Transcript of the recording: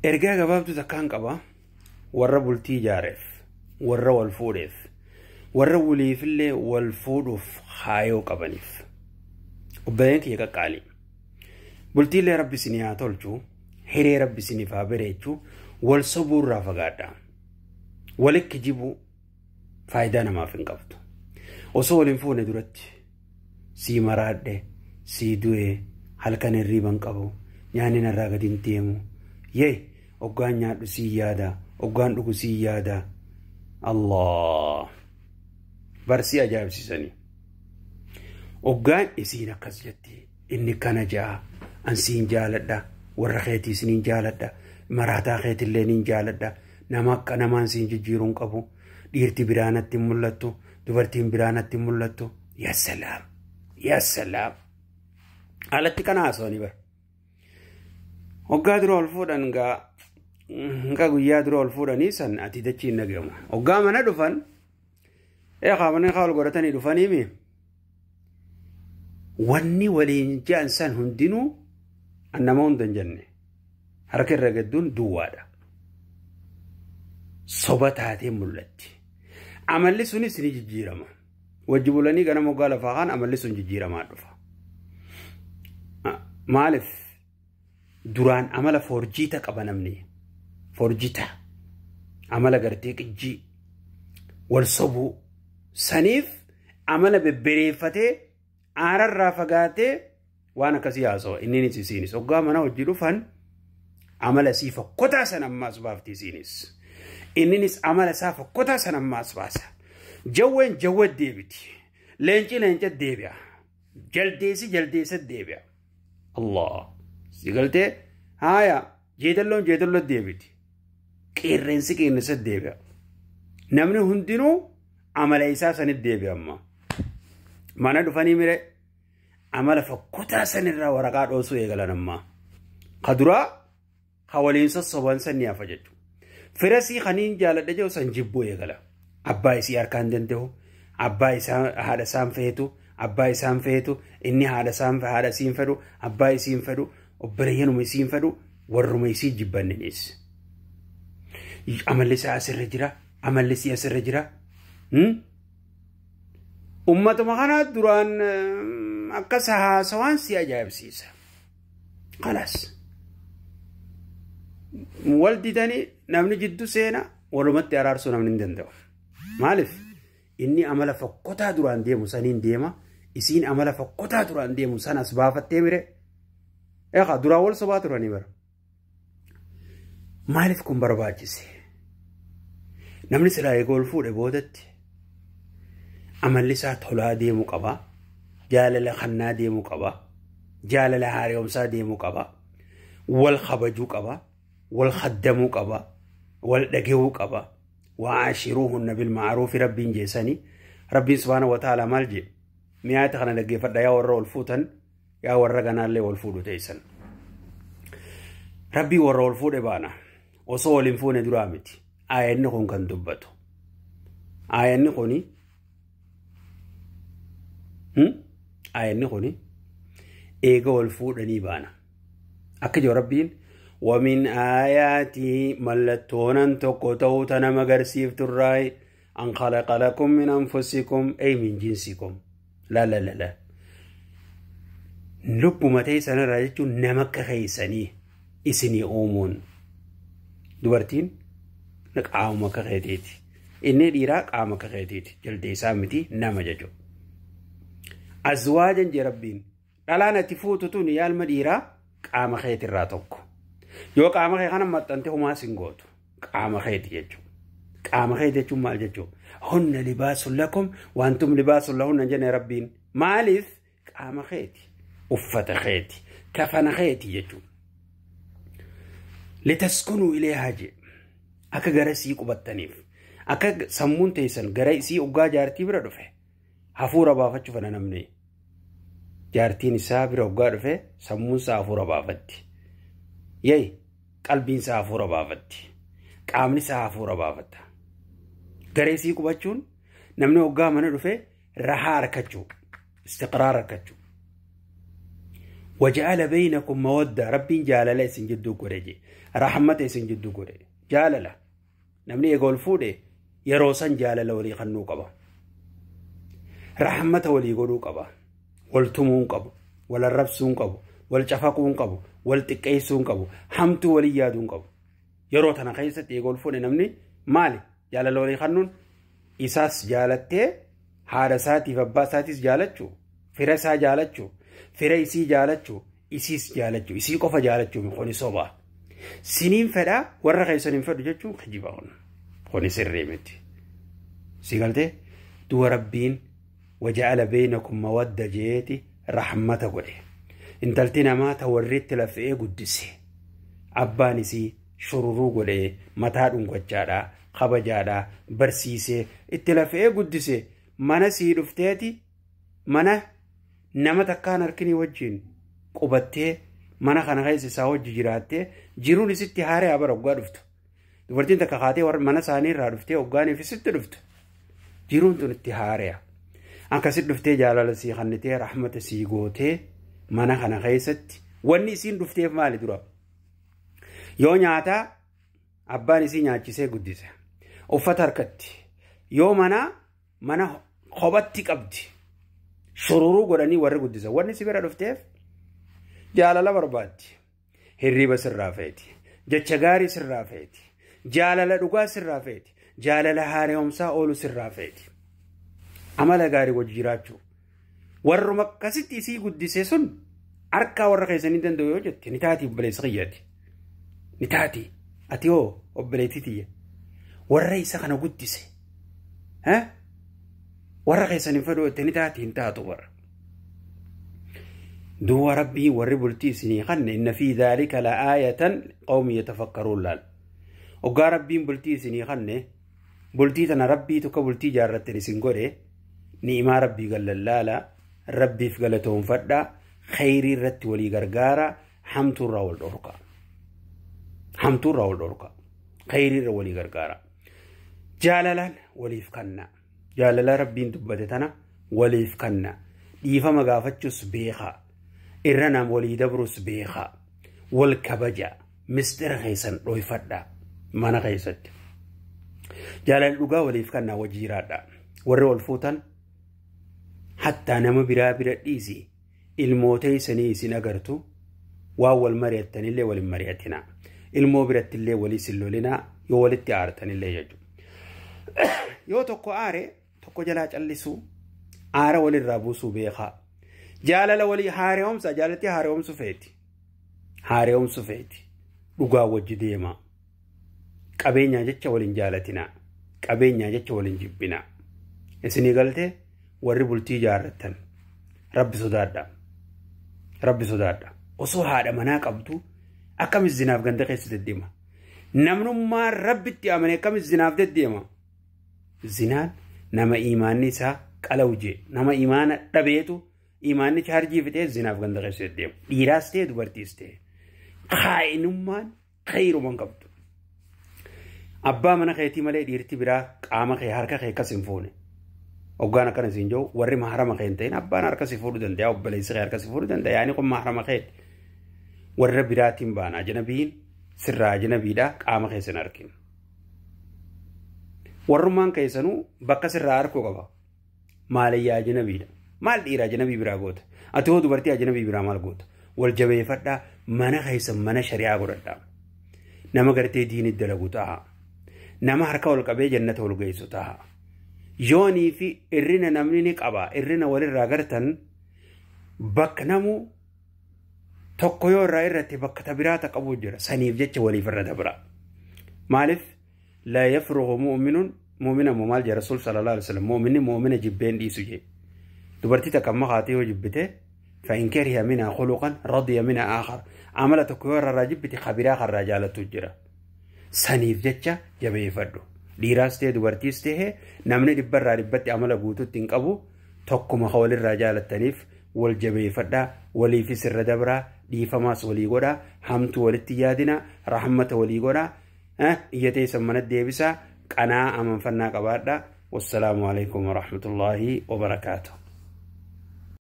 Ergaa gabaabduu takkaan qaba. Warra bultii ijaareef, warra wal fuudheef, warra waliifillee wal fuudhuuf haayoo qabaniif. Obboleen kiyya qaqqaalii. Bultiillee rabbi isinii haa tolchu, hiree rabbi isiniif haa bareechu, wal sobuurraa fagaadha. Walitti kijibuu faayidaa namaaf hin qabdu. Osoo wal hin fuune duratti sii maraadhe, sii du'e, halkan hirriiba hin qabu, nyaanni narraa gadi hin deemu. Yee, hoggaan nyaadhu sii yaada, hoggaan dhugu sii yaada. Allah! Barsii ajaa'ibsiisanii. Hoggaan isiin akkas jetti, inni kana ja'a, an siin jaaladha, warra keetii isiniin jaaladha, maraataa keetillee niin jaaladha, nama akka namaan siin jijjiiruu hin qabu, dhiirti biraa natti hin mul'attu, dubartiin biraa natti hin mul'attu. Yaa salaam! Yaa salaam! Alatti kana haasawanii bara. Hoggaa dura ol fuudhan gaa hanga guyyaa dura ol fuudhanii san ati dachii hin dhagahamu. Hoggaa mana dhufan qaamanii haa ol godhatanii dhufaniimi. Wanni waliin je'an san hundinuu an nama hunda hin jenne. Harka irra gadduun duwwaadha. Soba taatee mul'atti. Amalli sunis ni jijjiirama. Wajji bulanii ganama hoggaa lafaa kaan amalli sun jijjiiramaa dhufa. Maaliif duraan amala forjiita qaba namni. Forjita. Amala gartee qijjii. Wal sobuu. Saniif amala bebbereeffatee aararraa fagaatee waan akkasii haasawa. Inninis isiinis. Hoggaa mana hojii dhufan amala isii fokkotaa san ammaas baafti isiinis. Inninis amala isaa fokkotaa san ammaas baasa. Jawween jawwee deebiti. Leenci leenca deebi'a. Jaldeessi jaldeessa deebi'a. Allah. Si galtee haaya jeedalloon jeedalloo deebiti. Qeerrensi qeerrensa deebi'a. Namni hundinuu amala isaa sanitti deebi'a amma. Mana dhufanii mire amala fokkotaa sanirraa waraqaa dhoosuu eegalan amma. Ka duraa ka waliin sossoban san ni hafa jechuudha. Firasii kaniin jaaladha jedhu san jibbuu eegala. Abbaa isii harkaa hin danda'u. Abbaa isaa haadha isaan feetu. Abbaa isaan feetu. Inni haadha isaan haadha isiin fedhu. Abbaa isiin fedhu. Obboleeyyanuma isiin fedhu. Warruma isii jibbanninis. Amalli isaa asirra jira. Amalli isii asirra jira. Uummatuma kana duraan akkas haasawaan si ajaa'ibsiisa. Khalaas. Wal didanii namni jiddu seena walumatti araarsuu namni hin danda'u. Maaliif? Inni amala fokkotaa duraan deemu saniin deema. Isiin amala fokkotaa duraan deemu sanas baafattee mire. Eegaa duraan wal sobaa turanii bara. Maaliif kun barbaachise? Namni silaa eega ol fuudhe boodatti amalli isaa tolaa deemuu qaba. Jaalala kannaa deemuu qaba. Jaalala haaromsaa deemuu qaba. Wal kabajuu qaba. Wal khaddamuu qaba. Wal dhagahuu qaba. Waashiruuhunna bilma'aruufi rabbiin jeessanii. Rabbiin subhaana wa ta'ala maal jee? Mi'aata kana dhaggeeffadha yaa warra ol fuutan yaa warra ganaallee wal fuudhu teessan. Rabbii warra ol fuudhe baana. Osoo wal hin fuune duraa miti. Aayanni kun kan dubbatu. Aayanni kuni aayanni kuni eega wal fuudhanii baana. Akka jiru rabbiin ومن آياته ملتونا tokko ta'uu nama agarsiifturraa أن خلق لكم من أنفسكم أي من جنسكم. لا لا لا لا. Lubbuma teessanirraa jechuun nama akka keessanii isinii uumuun. Dubartiin qaama akka keetiiti. Inni dhiiraa qaama akka keetiiti. Jaldeessaa miti nama jechuudha. Azwaajan jee rabbiin. Dhalaan ati fuutu tun yaalma dhiiraa qaama keetirraa tokko. Yoo qaama kee kana maxxante homaa sin gootu. Qaama keeti jechuudha. Qaama kee jechuun maal jechuudha? Hunna libaasun lakum wantum libaasun lahunna jenne rabbiin. Maaliif qaama keeti? Uffata keeti. Kafana keeti jechuudha. Litaskunuu ilayhaa jee. Akka gara isii qubattaniif. Akka sammuun teessan gara isii oggaa jaartii bira dhufe. Hafuura baafachuu fana namni. Jaartiin isaa bira oggaa dhufe sammuun isaa hafuura baafatti. Yee qalbiin isaa hafuura baafatti. Qaamni isaa hafuura baafata. Gara isii qubachuun namni oggaa mana dhufe rahaa harkachuu. Istiqraar harkachuu. Waja'ala baynakum mawadda rabbiin jaalala isin jidduu godhe je. Rahmata isin jidduu godhe. Jaalala. Namni eega wal fuudhe yeroo san jaalala walii kennuu qaba. Rahmata walii godhuu qaba. Wal tumuu qabu. Wal arrabsuu qabu. Wal cafaquu qabu. Wal xiqqeessuu qabu. Hamtuu walii yaaduu qabu. Yeroo tana keessatti eega wal fuudhe namni maali? Jaalala walii kennuun isaas jaalattee haadha isaatiif abbaa isaatiis jaalachuu, fira isaa jaalachuu, fira isii jaalachuu, isiis jaalachuu, isii qofa jaalachuu kuni soba. Siniin fedhaa warra keessan hin fedhu jechuun kijiba kun. Kuni sirrii miti. Si galtee du'a rabbiin waja'ala baynakum mawadda jeeti rahmata godhe. Intalti namaa ta warri itti lafee guddise. Abbaan isii shururuu godhee mataa dhungachaadhaa kabajaadhaa barsiisee itti lafee guddise mana sii dhufteeti mana nama takkaan harkinii wajjin qubattee mana kana keessa isaa wajji jiraattee jiruun isitti haaree bara hoggaa dhuftu. Dubartiin takka kaatee mana isaanii irraa dhuftee hoggaaniif isitti dhuftu. Jiruun tun itti haare'a. Akkasitti dhuftee jaalala sii kennitee rahmata sii gootee mana kana keessatti wanni isiin dhufteef maali dura? Yoo nyaataa abbaan isii nyaachisee guddise. Uffata harkatti. Yoo mana kophatti qabdi. Shururuu godhanii warri guddisan. Wanni si bira dhufteef jaalala barbaaddi. Hirriba sirraa feeti. Jecha gaarii sirraa feeti. Jaalala dhugaa sirraa feeti. Jaalala haaromsaa oolu sirraa feeti. Amala gaarii wajji jiraachuu. Warruma akkasitti isii guddise sun harkaa warra keessanii danda'u yoo jette ni taati obboleessa kiyyaati. Ni taati. Ati hoo obboleettii tiyya. Warra isa kana guddise. Warra keessanii fedhu jette ni taati hin taatu warra. Du'a rabbii warri bultii isinii kanne inna fi dhaalika la aayatan qawmi yatafakkaruun laal. Oggaa rabbiin bultii isinii kanne bultii tana rabbii tokko bultii jaarrattan isin godhe ni'imaa rabbii gallallaala rabbiif galatoonfadhaa khayrii irratti walii gargaara hamtuurraa wal dhorka. Hamtuurraa wal dhorka. Khayrii irra walii gargaara. Jaalalaan waliif kanna. Jaalala rabbiin dubbate tana waliif kanna. Dhiifama gaafachuus beekaa. Irra nam walii dabrus beekaa. Wal kabaja. Mistira keessan dhoyfadhaa. Mana keessatti. Jaalala dhugaa waliif kannaa wajji jiraadhaa. Warri wal fuutan hattaa nama biraa bira dhiisi ilmoota isanii isin agartu waan wal mari'attanillee wal hin mari'atinaa. Ilmoo birattillee walii isin lolinaa yoo walitti aartanillee jechuudha. Yoo tokko aare tokko jalaa callisuu aara walirraa buusuu beekaa. Jaalala walii haaromsa jaalatti haaromsu feeti. Haaromsu feeti. Dhugaa wajji deemaa. Qabeenyaa jecha waliin jaalatinaa. Qabeenyaa jecha waliin jibbinaa. Isinii galtee warri bultii jaarrattan rabbi sodaadha. Rabbi sodaadha. Osoo haadha manaa qabdu akkamis zinaaf ganda keessa deddeema. Namnummaan rabbitti amane akkamis zinaaf deddeema. Zinaan nama imaanni isaa qala'u jee nama imaana dhabeetu imaanni chaarjii fixee zinaaf ganda keessa deddeema. Dhiiraas ta'e dubartiis ta'e. Kaa'inummaan khayruman qabdu. Abbaa mana keetii malee dhiirti biraa qaama kee harka kee akkas hin fuune. Hoggaan akkana isin jiru warri mahrama kee hin ta'in abbaan harka si fuudhuu danda'a obboleessi kee harka si fuudhuu danda'a yaani kun mahrama keeti. Warra biraatiin baana ajnabiin sirraa ajnabiidha qaama keessan arginu. Warrummaan keessanuu bakka sirraa harkuu qaba. Maaliyyaa ajnabiidha. Maal dhiira ajnabii biraa goota? Ati hoo dubartii ajnabii biraa maal goota? Wal jabeeffadhaa mana keessan mana shari'aa godhadhaa. Nama gartee diinii dalagu ta'a. Nama harka ol qabee jannata ol geessu ta'a. Yoonii fi irrina namni ni qaba. Irrina walirraa gartan bakka namu tokko yoo irraa irratti bakka tabiraata qabu jira. Saniif jecha waliif irra dabra. Maaliif laa yafrugu mu'minun mu'mina maal jira Rasuul sallallahu alaihi wasallam mu'minni mu'mina jibbeen dhiisu jee. Dubartii takka amma haatee yoo jibbite fa'in kariha minhaa khuluqan radiya minhaa aakhar. Amala tokko yoo irraa jibbite kabiraa karraa jaalatu jira. Saniif jecha jabeeffadhu. Dhiiraas ta'e dubartiis ta'e namni dhibbarraa dhibbatti amala guutuutti hin qabu tokkuma walirraa jaalattaniif wal jabeeffadhaa waliifis irra dabraa dhiifamaas walii godhaa hamtuu walitti yaadinaa rahmata walii godhaa iyya teessan mana deebisaa qanaa amanfannaa qabaadhaa. Wassalaamu alaikum warahmatullaahi wabarakaatuh.